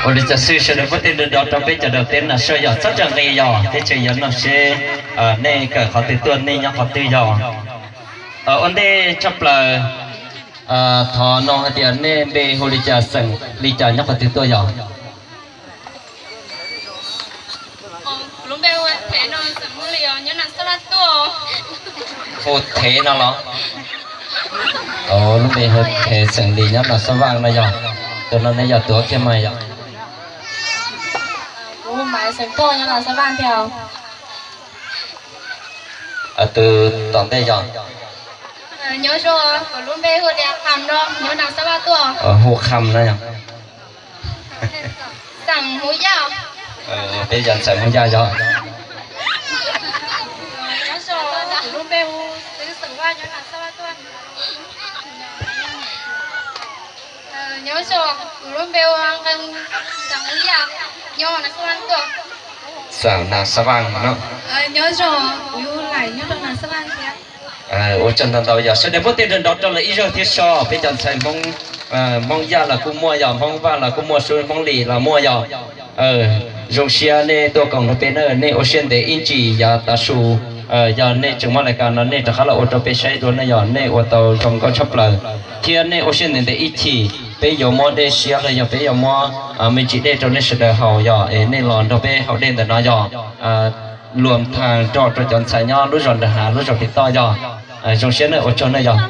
Ua li cas xwb sawv daws pub tej nrov nrov rau peb cov dab teb na soj yog txhob rawm nqi yog teb chaws yuav noj seb nej kawm qhov twg tuaj, nej nyob qhov twg yog. Ua ntej tshaj plaws thov nug hais tias nej npe hu li cas, xeem li cas, nyob qhov twg tuaj yog? Hu Thev no los? Lub npe hu Thev, xeem Lis, nyob Nas Xab Vaj no yog. Tus no ne yog tus kiag mas yog. Tus tom ntej yog. Hu Kham no yog. Peb yog ntxhais Hmoob Yaj yog. Xeem Nas Xab Vaj no. Ua tsaug ntau ntau yog sawv daws pub tej nrov nrov rau lawv ib zaug thiab so. Peb cov ntxhais Hmoob, Hmoob Yaj los kuj muaj yog, Hmoob Vaj los kuj muaj, Hmoob Lis los muaj yog. Zoo siab nej tuaj koom nrog peb na, nej ua siab ntev ib ntsis yav tav su, yog nej tseem muaj lais kas no nej rov qab los ua rau peb saib dua na yog, nej ua tau zoo nkauj tshaj plaws. Thiab nej ua siab ntev ntev ib chim, peb yuav muab dej siab los yog peb yuav muab me ntsis dej rau nej sawv daws haus yog, es nej los nrog peb haus dej ntawm no yog. Luam thas nrog rau cov ntxhais nyob lub zos nram hav lub zos pem toj yog. Zoo siab nej, ua tsaug nej yog.